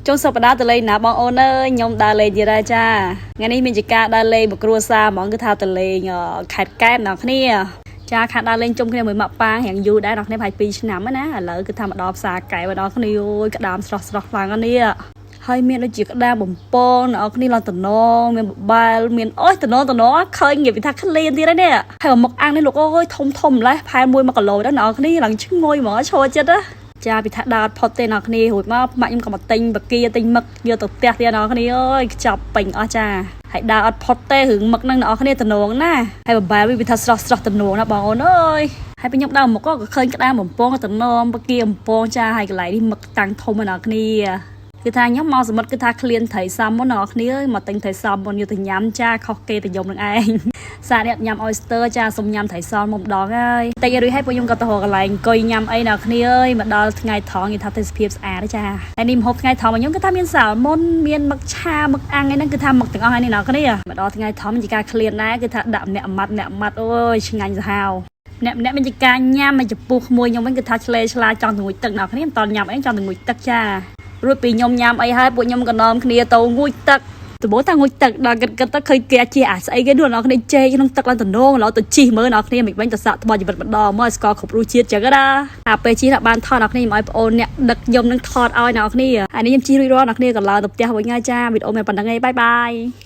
ចុងសប្តាហ៍ទៅលេងណាបងអូនអើយខ្ញុំដើរលេងទៀតហើយចាថ្ងៃនេះមានជាការដើរលេងមួយគ្រួសារហ្មងគឺថាទៅលេងខេត្តកែបអ្នកគ្នាចាខាតដើរលេងជុំគ្នាមួយម៉ាក់ប៉ាងរៀងយូរដែរអ្នកគ្នាប្រហែល2ឆ្នាំណាឥឡូវគឺថាមកដល់ផ្សារកែបដល់គ្នាអូយក្តាមស្រស់ស្រស់ខ្លាំងណាស់នេះហើយមានដូចជាក្តាមបំពងអ្នកគ្នាឡើងតំណងមានបបែលមានអូយតំណងតំណងឃើញនិយាយពីថាឃ្លានទៀតហើយនេះហើយមកអាំងនេះលោកអើយធំធំម្លេះផែ1 គីឡូដែរអ្នកគ្នាឡើងឈ្ងុយហ្មងឈរចិត្តណាចាពីថាដើរអត់ផុតទេអ្នកគ្នារួចមកម៉ាក់ខ្ញុំក៏មកទិញបាគាទិញមឹកយកទៅផ្ទះទៀតអ្នកគ្នាអើយខ្ចប់ពេញអស់ចាហើយដើរអត់ផុតទេរឿងមឹកហ្នឹងអ្នកគ្នាតំណងណាហើយបបែលវាថាស្រស់ស្រស់តំណងណាបងអូនអើយហើយពេលខ្ញុំដើរមកក៏ឃើញក្តាមបំពងតំណងបាគាបំពងចាហើយកន្លែងនេះមឹកតាំងធំណាអ្នកគ្នាគឺថាខ្ញុំមកសមុទ្រគឺថាឃ្លានត្រីសាមុនអ្នកគ្នាអើយមកទិញត្រីសាមុនយកទៅញ៉ាំចាខុសគេទៅយំនឹងឯង សាអ្នកញ៉ាំ oyster ចាសុំញ៉ាំត្រីសមុំម្ដងហើយតែយរួចហើយពួកខ្ញុំក៏ទៅរកកន្លែងអង្គុយញ៉ាំអីអ្នកគ្នាអើយមកដល់ថ្ងៃត្រង់និយាយថាទេសភាពស្អាតចាហើយនេះម្ហូបថ្ងៃត្រង់របស់ខ្ញុំគឺថាមានសាល់មុនមានមឹកឆាមឹកអាំងអីហ្នឹងគឺថាមឹកទាំងអស់ហើយនេះអ្នកគ្នាមកដល់ថ្ងៃត្រង់ជាការឃ្លានដែរគឺថាដាក់ម្នាក់ម៉ាត់ម្នាក់ម៉ាត់អូយឆ្ងាញ់សាហាវអ្នកម្នាក់មានជាការញ៉ាំមកចំពោះក្មួយខ្ញុំវិញគឺថាឆ្លេឆ្លាចង់ទៅងូតទឹកអ្នកគ្នាមិនតន់ញ៉ាំអីចង់ទៅងូតទឹកចារួចពីខ្ញុំញ៉ាំអីហើយពួកខ្ញុំក៏នាំគ្នាទៅងូតទឹកដំបូងតាងូតទឹកដល់គិតគិតទៅឃើញគេជិះអាស្អីគេនោះអ្នកគ្នាជែកក្នុងទឹកឡើងតំណងឡើយទៅជិះមើលអ្នកគ្នាមិនវិញទៅសាក់ថ្មជីវិតម្ដងមកឲ្យស្គាល់គ្រប់រសជាតិចឹងណាអាពេលជិះដល់បានថតអ្នកគ្នាមិនឲ្យប្អូនអ្នកដឹកខ្ញុំនឹងថតឲ្យអ្នកគ្នាហើយនេះខ្ញុំជិះរួចរាល់អ្នកគ្នាក៏ឡើងទៅផ្ទះវិញហើយចាវីដេអូមានប៉ុណ្្នឹងឯង bye bye.